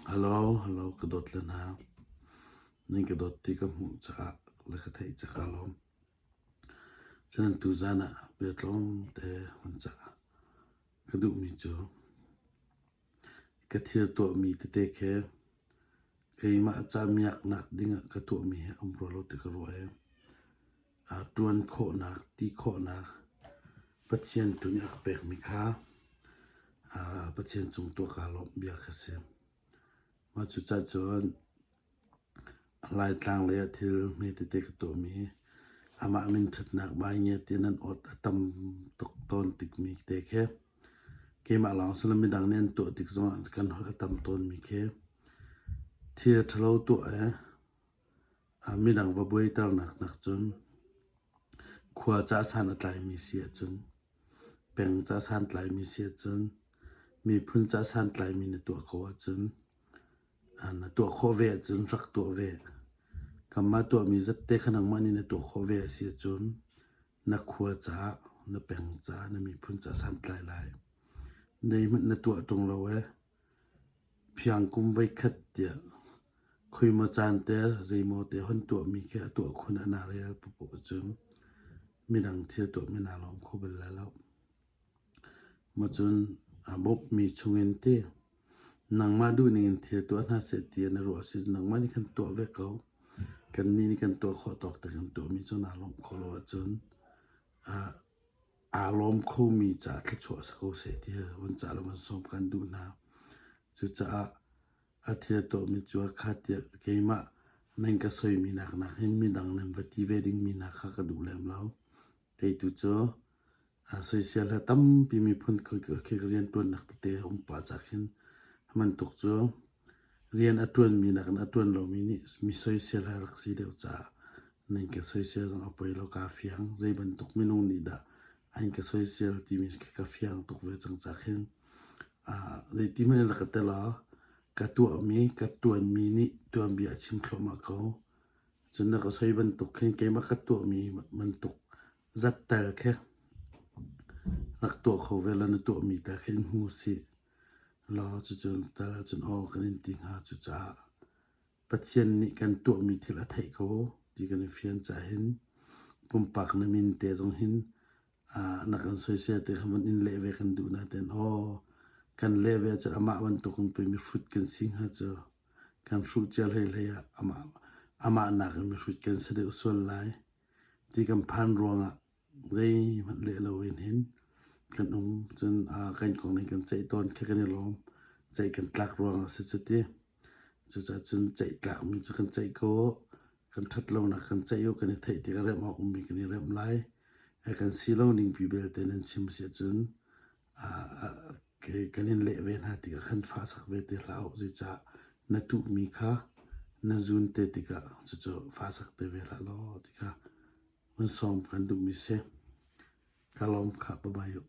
Hello, hello, ka dawt le hna. Nan ka dawt ti ka hmuh caah le ka theih ca kaa lawm. Cunan tuzaan ah bia tlawmte hun cah ka duhmi cu ka thil tuahmi tete khi keimah ca miaknak dingah ka tuahmi hi a um rua lo ti ka ruah i ṭuan khawhnak, ti khawhnak Pathian tu nih a ka pekmi kha Pathian cung tuah kaa lawmh bia kha si. Mah cucaah cun Laitlang lei ah thil hme tete ka tuahmi amah min ṭhatnak bai nge ti nan awt a tam tuk tawn tikmi te khi keimah lawng si lo midang nih an tuah tik zongah kan holh a tam tawnmi khi thil ṭhalo tuah i Midang va buaiternak nakcun khua ca san a tlaimi si ahcun, peng ca santlaimi si ahcun, miphun ca santlaimi na tuah ko ahcun, na tuah khawh ve ahcun rak tuah ve. Kanmah tuahmi zatte kha nangmah nih na tuah khawh ve a si ahcun na khua caah, na peng caah, na miphun caah santlai lai. Zeihmanh na tuah ṭung lo ee. Phiangkum voikhat tiah khuimaw caan te zeimaw te hon tuahmi khi a tuah khun ah naa rel paoh ahcun midang thil tuahmi naa lawm kho bal lai lo. Macun aa bawmhmi chungin ti nangmah duhning in thil tuah hna seh ti na ruah si nangmah nih khan tuah ve ko. Kannih nih kan tuah khawh tawk te kan tuahmi cu naa lawmh khawh lo ahcun aa lawm khomi caah thluachuah si ko seh ti van cah le van sawm kan duh hna. Cucaah a thil tuahmi cu a kha tiah keimah nan ka soimi nak nakin midang nan va ti ve dingmi hna kha ka duh lem lo. Kei tu cu soisel he tampi miphun khi rianṭuannak tete a um pah cah khin bantuk cu rian a ṭuanmi nakin a ṭuan lomi nih mi soisel he rak si deuh caah nan ka soisel zong a poi lo kaa fiang. Zei bantuk minung nih dah an ka soisel timi khi ka fiang tuk ve cang cah khin zeiti hmanh in rak ka tel ah ka tuahmi, ka ṭuanmi nih tuanbia a chim thluahmah ko. Cun na ka soi bantuk khin keimah ka tuahmi bantuk zat tel khi rak tuah kho ve law na tuahmi tel khi in hmu sih. Law cucun tal ahcun aw kan in ti hnga. Cucaah Pathian nih kan tuahmi thil a theih ko ti kan i fian caah hin pumpak na min te zong hin na kan soisel te kha van in leh ve kan duh nain aw kan leh ve ahcun amah bantuk in pei mihrut kan si hnga cu. Kan hruh cia hleihlei ah amah amah nakin mihrut kan si deuh sual lai ti kan phan ruangah zeihmanh leh loin hin kan um. Cun kan kong nih kan ceih tawn khi kan i lawm. Ceih kan tlak ruangah si cu ti. Cucaah cun ceih tlakmi cu kan ceih ko. Kan ṭhat lonak kan ceih u, kan i theih tikah remh awk ummi kan i remh lai. Kan si lo ningpi belte nan chim si ahcun kan in leh ve hna tikah khan fahsak ve te hlah u. Zeicah na tuhmi kha na zun te tikah cucu fahsak te ve hlah law ti kha van sawm kan duhmi si. Ka lawm khah. Bye-bye.